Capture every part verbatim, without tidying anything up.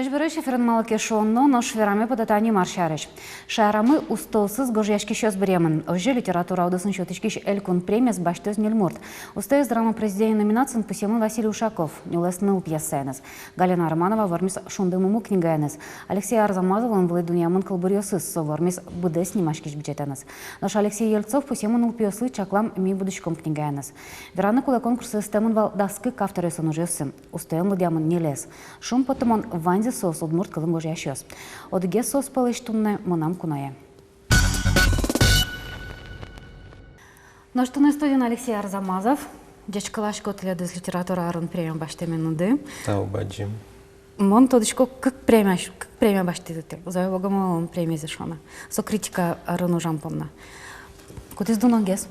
Ӟечбуресь! Эфирын «Малы ке шуоно», нош вераме потэ тани мар сярысь. Шаерамы устоосыз гожъяськисьёс быръемын. Озьы, литература удысын сётӥськись элькун премиез басьтоз ньыль мурт. Устоез драма произведение номинациын пусъемын Василий Ушаков, нюлэс ныл пьесаеныз. Галина Романова вормиз «Шунды мумы» книгаеныз. Алексей Арзамазовлэн вылӥ дунъямын кылбуръёсыз, со вормиз быдэс нимаськись бичетэныз. Нош Алексей Ельцов пусъемын нылпиослы чаклам «Ми будӥськом» книгаеныз. Вераны кулэ, конкурсэ ыстэмын вал дас кык авторъёслэн ужъёссы. Устоен лыдъямын ньылез. Шумпотымон, ваньзы соос удмурт кылын гожъясьёс. Одӥгез соос пӧлысь туннэ мынам куное. Нош туннэ студиын Алексей Арзамазов. Ӟечкыласько тӥледыз литература арын премия басьтэменыды. Тау бадӟым. Мон тодӥсько, кык премия, кык премия басьтӥды тӥ. Зоя Богомоловалэн премиез шуоно. Со критика арын ужам понна. Кудӥз дуногес?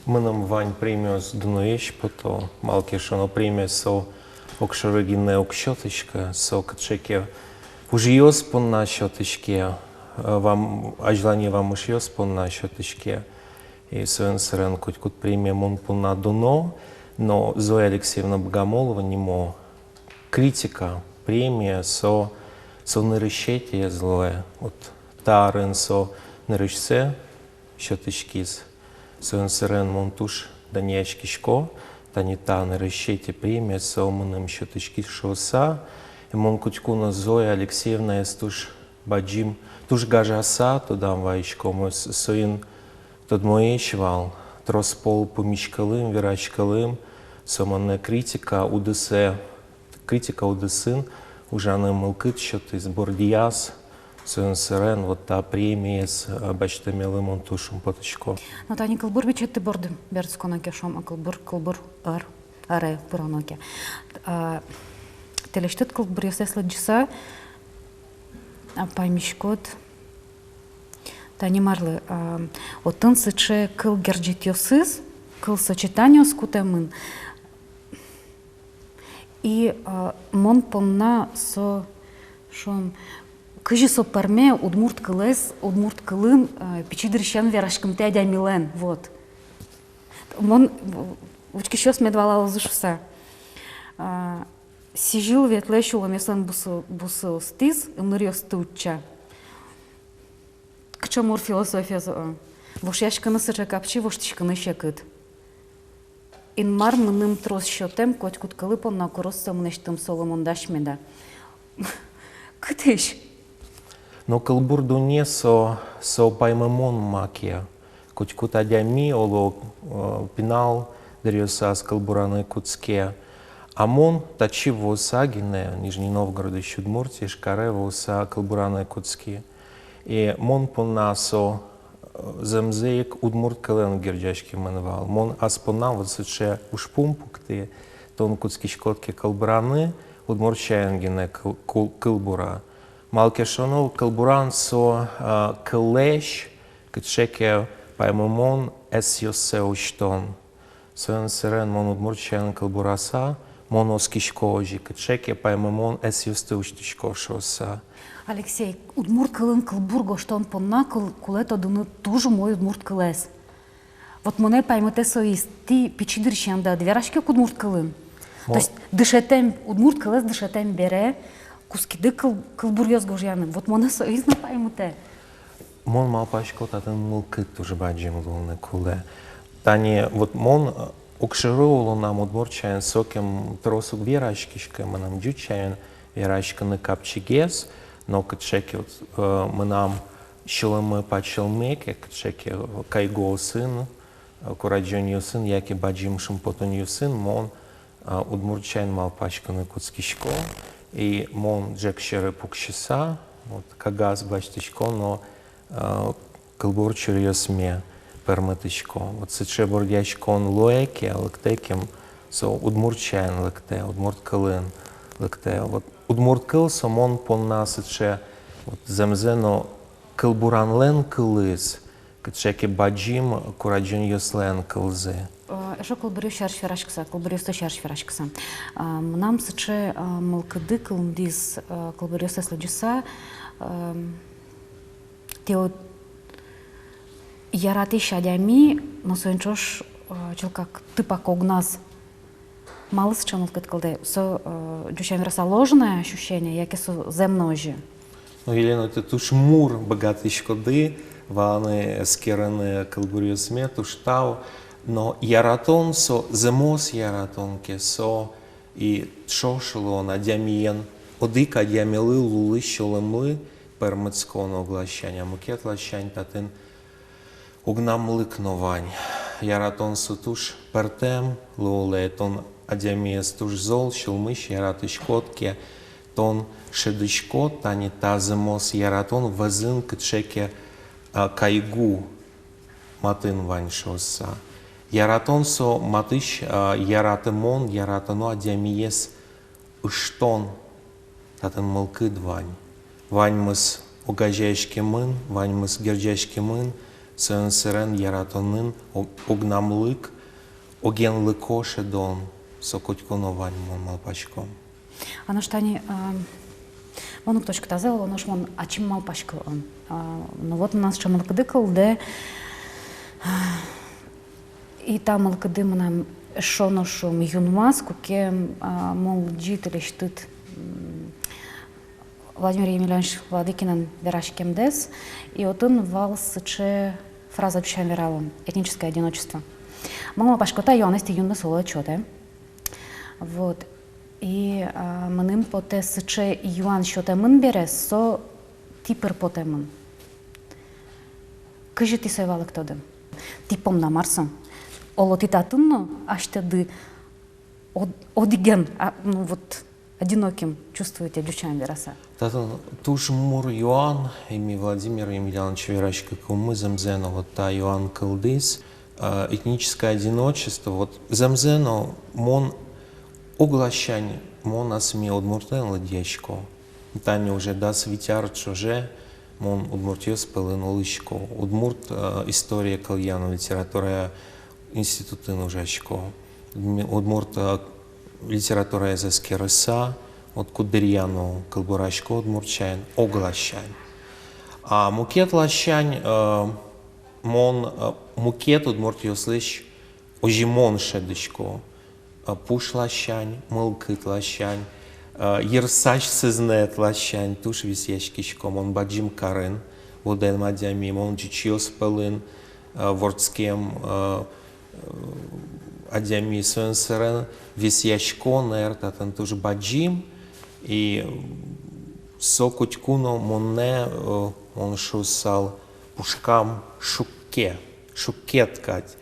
Мыным вань премиос дуноесь пото, малы ке шуоно, премия со огшоры гинэ уг сётӥськы, со кыӵе ке ужъёс понна сётӥське, э, вам-, азьлане вамышъёс понна сётӥське. И соин сэрен котькуд премия мон понна дуно, но Зоя Алексеевна Богомолова нимо критика премия со, со нырысетӥез луэ. Вот та арын со нырысьсэ сётӥськиз. Соин сэрен мон туж данъяськисько, тани та нырысетӥ премия со мыным сётӥськиз шуыса. И мон котьку но Зоя Алексеевнаез туж бадӟым, туж гажаса тодам вайисько, мон с-, соин тодмоесь вал, трос пол пумиськылӥм, вераськылӥм, со монэ критика удысэ, критика удысын ужаны мылкыд сётӥз, бордъяз. Соин сэрен вот та премиез, э, басьтэмелы мон туж шумпотӥсько. Но тани кылбур бичетты борды берытсконо ке, шуом, а кылбур, кылбур ӧр, ӧре пыроно ке. А, тӥлесьтыд кылбуръёсэз лыдӟыса, а, паймиськод тани марлы, а, отын сыӵе кыл герӟетъёсыз, кыл сочетаниос кутэмын. И, а, мон понна со, шуом, кызьы со пӧрме удмурт кылэз, удмурт кылын, а, пичи дырысен вераськымтэ адямилэн, вот. Мон, учкисьёс мед валалозы шуыса. А, сӥзьыл ветлэ сюлэмъёслэн бусы-, бусыостӥз, ымныръёсты утча. Кыӵе мур философия со, а? Вошъяськыны сыӵе капчи, воштӥськыны секыт. Инмар мыным трос сётэм, котькуд кылы понна куроз со мынэсьтым, солы мон дась меда. Кытысь? Но кылбур дунне со, со паймымон маке. Котькуд адями, оло, э, пинал дыръёсаз кылбураны кутске. А мон татчы вуыса гинэ, Нижний Новгородысь Удмуртие, Ижкаре вуыса кылбураны кутски. И мон понна со, э, зэмзэ ик удмурт кылын герӟаськемын вал. Мон ас понна вот сыӵе ужпум пуктӥ: тон кутскиськод ке кылбураны, удмурт сямен гинэ кыл-, кыл-, кылбура. Малы ке шуоно, кылбуран со, э, кылэз кыӵе ке паймымон ӧсъёссэ усьтон. Соин сэрен мон удмурт сямен кылбураса, мон оскисько озьы, кыӵе ке паймымон ӧсъёсты усьтӥсько шуыса. Алексей, удмурт кылын кылбур гожтон понна кул-, кулэ тодыны туж умой удмурт кылэз. Вот монэ паймытэ соиз, тӥ пичи дырысен да ӧд вераське ук удмурт кылын. Мо- То есть дышетэм, удмурт кылэз дышетэм бере кутскиды кыл-, кылбуръёс гожъяны. Вот монэ соиз но паймытэ. Мон малпасько, татын мылкыд туж бадӟым луыны кулэ. Тани вот мон, э, огшоры улонам удмурт сямен сокем трос уг вераськиськы, мыным ӟуч сямен вераськыны капчигес, но кыӵе ке вот, э, мынам сюлэмы пачылме ке, кыӵе ке, э, кайгуосын, э, курадӟонъёсын яке бадӟым шумпотонъёсын, мон, э, удмурт сямен малпаськыны кутскисько, и мон ӝӧк сьӧры пуксьыса, вот, кагаз басьтӥсько но, э, кылбур чуръёсме пӧрмытӥсько. Вот сыӵе бордъяськон луэ ке, лыктэ ке, со удмурт сямен лыктэ, удмурт кылын лыктэ. Вот удмурт кыл со мон понна сыӵе, вот, зэмзэ но кылбуранлэн кылыз, кыӵе ке бадӟым курадӟонъёслэн кылзы. Э, эшшо кылбуръёс сярысь вераськыса, кылбуръёсты сярысь вераськыса. Э, мынам сыӵе, э, мылкыды кылдӥз, э, кылбуръёсты лыдӟыса, э, тӥ вот яратӥсь адями, но соин ӵош, э, чылкак тыпак огназ Малы сыӵе мылкыд кылдэ? Со, э, ӟуч сямен вераса, ложное ощущение, яке со зэм но озьы? Ну, Елена, тӥ туж мур быгатӥськоды валаны, эскерыны кылбуръёсме, туж тау. Но яратон со, зэмос яратон ке, со и ӵош луон адямиен, одӥг адямилы лулы, сюлэмлы пӧрмытскон огласянь, а мукет ласянь татын огнамлык но вань. Яратон со туж пӧртэм луэ, тон адямиез туж зол, сюлмысь яратӥськод ке, тон шӧдӥськод, тани та зэмос яратон вӧзын кыӵе ке, а, кайгу матын вань шуыса. Яратон со матысь, а, яратымон, яратоно адямиез ыштон, татын мылкыд вань. Ваньмыз огазеяськемын, ваньмыз герӟаськемын, соин сэрен яратонын о-, огнамлык, огенлыко шӧдон, со котьку но вань, мон малпасько. А нош тани, а, мон уг тодӥськы, тазэ-а, оло, нош мон ачим малпасько, а, ну вот, мынам сыӵе мылкыды кылдэ, а, и та мылкыды мынам эшшо но, шуом, юнмаз, куке, а, мон лыдӟи тӥлесьтыд, м, Владимир Емельянович Владыкинэн вераськемдэс, и отын вал сыӵе фраза, ӟуч сямен вералом: этническое одиночество. Мон малпасько, та юанэз тӥ юнме солы ӧд сётэ. Вот. И, а, мыным потэ, сыӵе юан сётэмын бере, со тӥ пыр потэмын. Кызьы тӥ сое валэктоды? Тӥ понна мар со? Оло, тӥ татын но асьтэды од-, одӥген, а, ну вот, одиноким чувствуете, ӟуч сямен вераса? Татын туж мур юан, и ми Владимир Емельяновичен вераськыкумы, зэмзэ но, вот та юан кылдӥз, а, этническое одиночество, вот зэмзэ но, мон огласянь, мон асме удмуртэн лыдъясько. Тани уже дас вить ар ӵоже мон удмуртъёс пӧлын улӥсько. Удмурт, э, история, кылъя но литературая институтын ужасько. М, удмурт, э, литератураез эскерыса, вот куддыръя но кылбурасько удмурт сямен, огласянь. А мукет ласянь, э, мон, э, мукет удмуртъёслэсь озьы мон шӧдӥсько, а, пуш ласянь, мылкыд ласянь, а, йырсазь сызнэт ласянь туж висъяськисько. Мон бадӟым карын будэм адями, мон ӟучъёс пӧлын, а, вордскем, а, а, адями, соин сэрен висъяськон эр татын туж бадӟым, и со котьку но монэ, э, мон шуысал, пушкам шукке, шуккет кадь.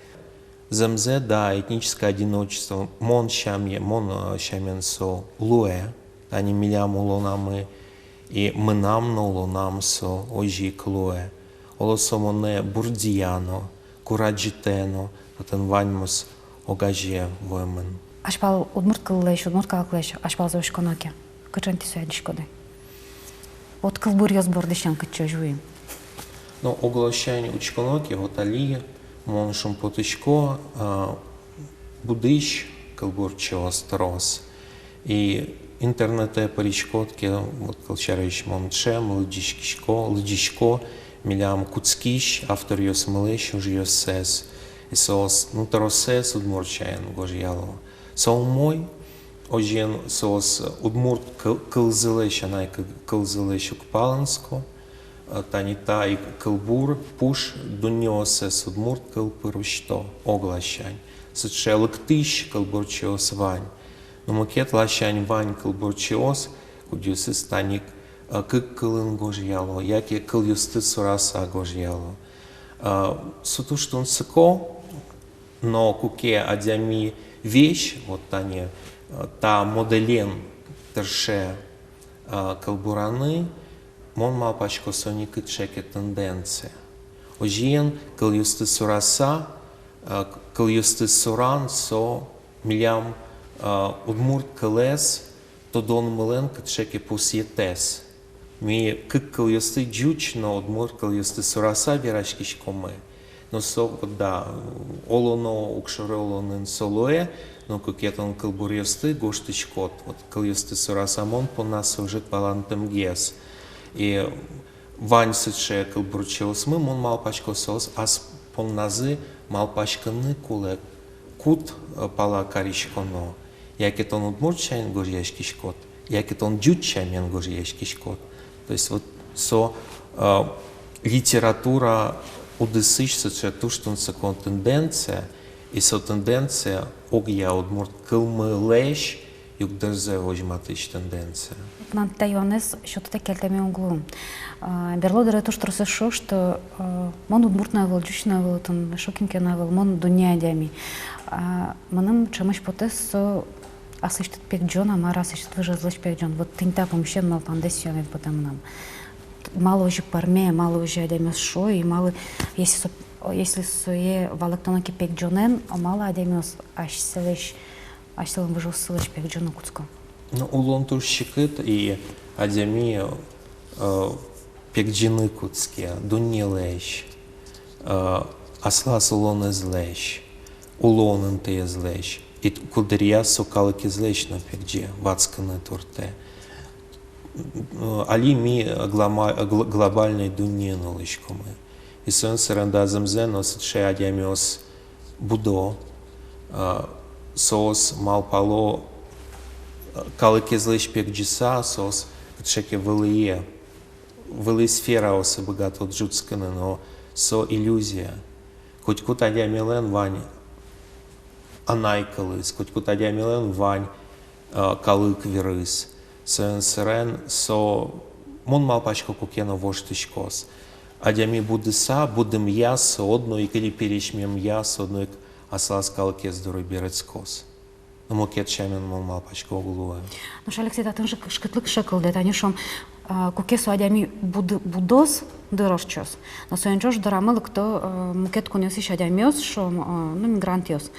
Зэмзэ, да, этническое одиночество мон сяме, мон, э, сямен со луэ, тани милям улонамы, и мынам но улонам со озьы ик луэ. Оло, со монэ бурдъя но, курадӟытэ но, татын ваньмыз огазе вуэмын. Азьпал удмурт кыллэсь, удмурт калыклэсь азьпалзэ учконо ке, кыӵеен тӥ сое адӟиськоды? Вот кылбуръёс бордысен кытчы озьы вуи? Но огласянь учконо ке, вот али мон шумпотӥсько, а, будӥсь кылбурчиос трос. И интернетэ пыриськод ке, вот, кылсярысь, мон ӵем лыдӟиськисько, лыдӟисько милям кутскись авторъёсмылэсь ужъёссэс. И соос, ну, тросэз удмурт сямен гожъяло. Со умой, озьыен, соос удмурт кыл-, кылзылэсь, анай кы-, кылзылэсь уг палэнско, э, тани та ик кылбур пуш дуннеоссэс удмурт кыл пыр усьто, огласянь. Сыӵе лыктӥсь кылбурчиос вань. Но мукет ласянь вань кылбурчиос, кудъёсыз тани ик, э, кык кылын гожъяло, яке кылъёсты сураса гожъяло. Э, со туж тунсыко, но куке адями весь, вот тани, э, та моделен тырше, э, кылбураны, мон малпасько, со ни кыӵе ке тенденция. Озьыен, кылъёсты сураса, э, к-, кылъёсты суран со милям, э, удмурт кылэз тодонмылэн кыӵе ке пусъетэз. Ми кык кылъёсты, ӟуч но удмурт кылъёсты сураса вераськиськомы. Но со, да, оло но укшоре улонын со луэ, но куке тон кылбуръёсты гожтӥськод, вот, кылъёсты сураса, мон понна со ӧжыт валантэмгес. И вань сыӵе кылбурчиосмы, мон малпасько, соос ас понназы малпаськыны кулэ, куд, э, пала кариськоно. Яке тон удмурт сямен гожъяськиськод, яке тон ӟуч сямен гожъяськиськод. То есть вот со, э, литература удысысь сыӵе туж тунсыко тенденция, и со тенденция огъя удмурт кылмылэсь югдурзэ возьматӥсь тенденция. Мынам та юанэз сётытэк кельтэме уг лу. А, берло дыре туж тросэз шуо, что, а, мон удмурт но ӧвӧл, ӟуч но ӧвӧл, отын эшшо кин ке но ӧвӧл, мон дунне адями. А, мыным ӵемысь потэ, со аслэсьтыд пегӟон-а, мар-а, аслэсьтыд выжезлэсь пегӟон. Вот тӥни та пумысен малпандэс сиён потэ мынам. Малы озьы пӧрме, малы озьы адямиос шуо, и малы, если со-, если сое валэктоно ке пегӟонэн, а малы адямиос асьсэлэсь, асьсэлэн выжыоссылэсь пегӟоно кутско? Ну, улон туж секыт, и адями, э, пегӟыны кутске дуннелэсь, э, аслаз улонэзлэсь, улон интыезлэсь, и т-, куддыръя со калыкезлэсь но пегӟе, ватскыны туртэ. М, али ми глома-, гл-, глобальной дуннеын улӥськомы. И соин сэрен да зэмзэ но сыӵе адямиос будо, а, соос малпало, а, калыкезлэсь пегӟыса, соос кыӵе ке вылӥе, вылӥ сфераосы быгато ӝутскыны, но со иллюзия. Котькуд адямилэн вань анай кылыз, котькуд адямилэн вань, э, калык вирыз. Соин сэрен со, мон малпасько, куке но воштӥськоз. Адями будыса, будэмъя со одно ик, или пересьмемъя со одно ик аслаз калыкез доры берытскоз. Но мукет сямен, мон малпасько, уг луы. Нош, Алексей, татын же кышкытлык сыӵе кылдэ, тани шуом, а, куке со адями буды-, будоз, дыр ортчоз. Но соин ӵош дорамы лыкто, а, мукет кунъёсысь адямиос, шуом, а, ну, мигрантъёс.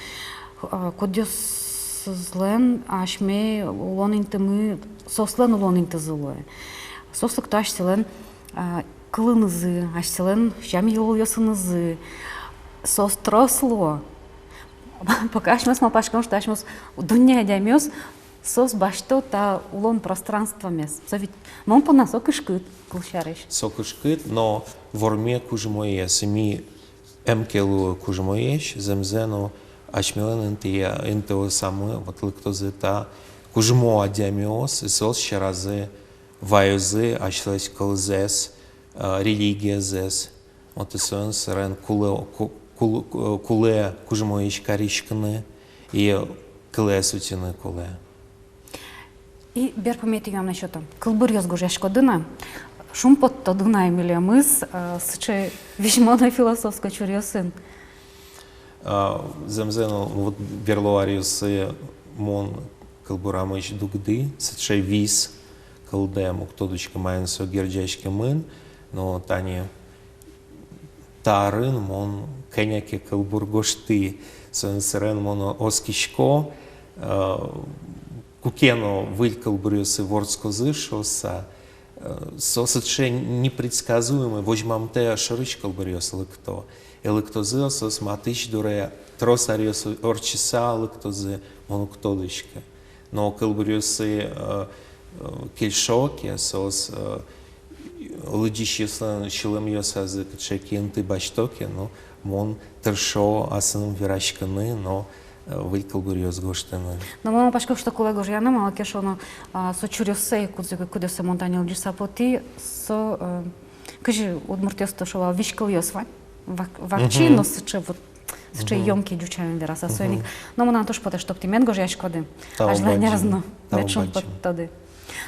А, кудъёсызлэн асьме улон интымы, соослэн улон интызы луэ. Соос лыкто асьсэлэн, а, кылынызы, асьсэлэн сям-йылолъёсынызы. Соос трос луо. Пока асьмеос малпаськом, что асьмеос дунне адямиос, соос басьто та улон пространствомес. Со ведь мон понна со кышкыт, кылсярысь. Со кышкыт, но ворме кужмоез, ми эм ке луы кужмоесь, зэмзэ но асьмелэн интые, интыосамы, вот, лыктозы та кужмо адямиос, и соос сьӧразы ваёзы асьсэлэсь кылзэс, э, религиезэс. Вот и соин сэрен кулэ, ку-, кул-, э, кулэ кужмоесь кариськыны и кылэз утьыны кулэ. И берпуметӥ юанэ сёто. Кылбуръёс гожъяськоды на, шумпоттоды на-а милемыз, э, сыӵе визьмо но философской чуръёсын? А, зэмзэ но, вот берло аръёсы мон кылбурамысь дугды сыӵе вис кылдэм, уг тодӥськы, маин со герӟаськемын, но тани та арын мон кӧня ке кылбур гожтӥ, соин сэрен мон оскисько, э, куке но выль кылбуръёсы вордскозы шуыса, э, со сыӵе непредсказуемый, возьмамтэ шорысь кылбуръёс лыкто. И лыктозы соос матысь дуре, трос аръёс ортчыса лыктозы, мон уг тодӥськы. Но кылбуръёсы, э, э, кельшо ке, соос, э, лыдӟисьёслэн сюлэмъёсазы кыӵе ке инты басьто ке, но мон тыршо асыным вераськыны но, э, выль кылбуръёс гожтыны. Но мон малпасько, что кулэ гожъяны, малы ке шуоно, а, со чуръёссэ, кудзэ, кудъёссэ мон тани лыдӟыса потӥ, со, э, кызьы удмуртъёс тӥ шуо вал, визькылъёс вань, вак-, вакчи, мгм, но сыӵе вот, сыӵе, мгм, ёмкий, ӟуч сямен вераса, соин ик. Мгм. Но мынам туж потэ, чтоб тӥ мед гожъяськоды. Тау бадӟым. Азьланяз но. Тау бадӟым. Мед шумпоттоды.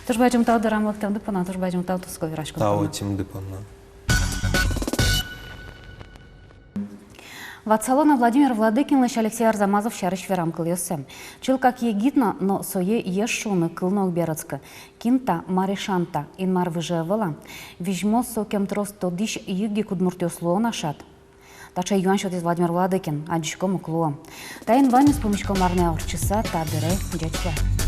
Туж бадӟым тау дорам лыктэмды понна, туж бадӟым тау туско вераськон понна. Тау ӧтемды понна. Ватсало на Владимир Владыкинлэсь Алексей Арзамазов сярысь верам кылъёссэ. Чылкак егит на, но сое ес шуыны кыл но уг берытскы. Кин та, мар ишан та, Инмар выжы ӧвӧл-а? Визьмо, сокем трос тодӥсь йыгик удмуртъёс луо на шат? Таӵе юан сётӥз Владимир Владыкин, адӟиськом ук, луо. Таин ваньмыз, пумиськом арня ортчыса та дыре. Ӟеч луэ.